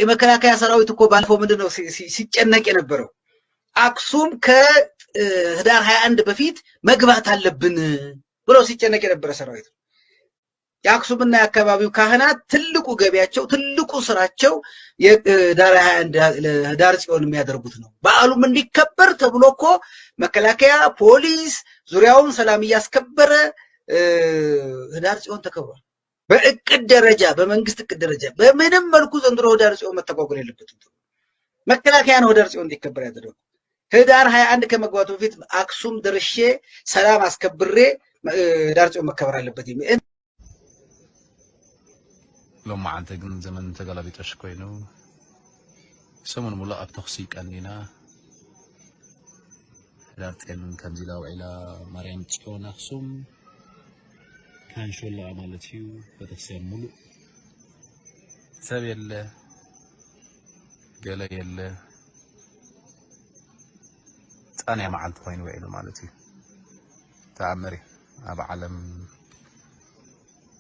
የመከላከያ ሰራዊት እኮ ባለፈው ምንድን ነው ሲጨነቅ የነበረው? አክሱም ከህዳር ሀያ አንድ በፊት መግባት አለብን ብሎ ሲጨነቅ የነበረ ሰራዊት ነው። የአክሱምና የአካባቢው ካህናት ትልቁ ገቢያቸው፣ ትልቁ ስራቸው የህዳር ሀያ አንድ ህዳር ጽዮን የሚያደርጉት ነው። በዓሉም እንዲከበር ተብሎ እኮ መከላከያ፣ ፖሊስ ዙሪያውን ሰላም እያስከበረ ህዳር ጽዮን ተከብሯል። በእቅድ ደረጃ፣ በመንግስት እቅድ ደረጃ በምንም መልኩ ዘንድሮ ህዳር ጽዮን መተጓጎል የለበትም። መከላከያ ነው ህዳር ጽዮን እንዲከበር ያደረጉ። ህዳር ሀያ አንድ ከመግባቱ በፊት አክሱም ደርሼ ሰላም አስከብሬ ህዳር ጽዮን መከበር አለበት የሚል። ሎማዓንቲ ግን ዘመን ተገላቢጦሽ ኮይኑ ሰሙን ሙሉእ ኣብ ተኹሲ ቀኒና። ህዳር ጽዮን ከምዚ ኢላ ውዒላ፣ ማርያም ጽዮን ኣኽሱም ካንሾላ ማለት እዩ። ቤተክርስትያን ሙሉእ ሰብ የለ፣ ገለ የለ። ጻንያ መዓልቲ ኮይኑ ውዒሉ ማለት እዩ። ተኣምር እዩ። ኣብ ዓለም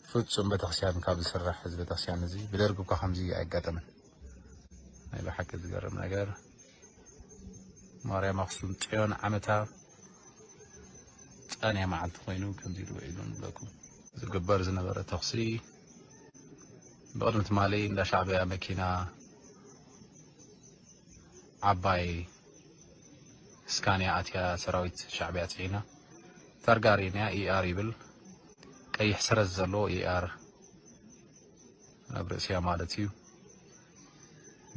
ፍጹም ቤተክርስትያን ካብ ዝስራሕ እዚ ቤተክርስትያን እዚ ብደርግ እኳ ከምዚ ኣየጋጠመን። ናይ ብሓቂ ዝገርም ነገር። ማርያም ኣኽሱም ጽዮን ዓመታ ጻንያ መዓልቲ ኮይኑ ከምዚ ኢሉ ውዒሉ ንብለኩም። ዝግበር ዝነበረ ተኹሲ ብቕድሚ ትማሊ እንዳ ሻዕብያ መኪና ዓባይ ስካንያ ኣትያ ሰራዊት ሻዕብያ ጽዒና። ታርጋ ርኢናያ፣ ኢኣር ይብል፣ ቀይሕ ሰረዝ ዘለዎ ኢኣር ኣብ ርእሲያ ማለት እዩ።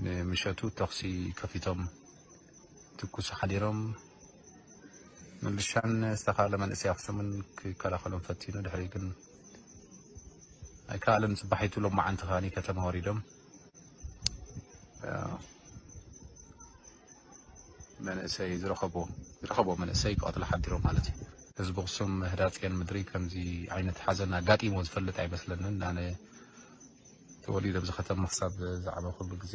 ንምሸቱ ተኹሲ ከፊቶም ትኩስ ሓዲሮም፣ ምልሻን ዝተኻለ መንእሰይ ኣኽሱምን ክከላኸሎም ፈቲኑ፣ ድሕሪ ግን ኣይከኣለን። ጽባሒቱ ሎማዓንቲ ከኣኒ ከተማ ወሪዶም መንእሰይ ዝረኸቦ ዝረኸቦ መንእሰይ ክቐትሎ ሓዲሮም ማለት እዩ። ህዝቢ ኣኽሱም ህዳር ጽዮን ምድሪ ከምዚ ዓይነት ሓዘን ኣጋጢሞ ዝፈልጥ ኣይመስለንን። ኣነ ተወሊደ ኣብዚ ከተማ ክሳብ ዝዓበኹሉ ግዜ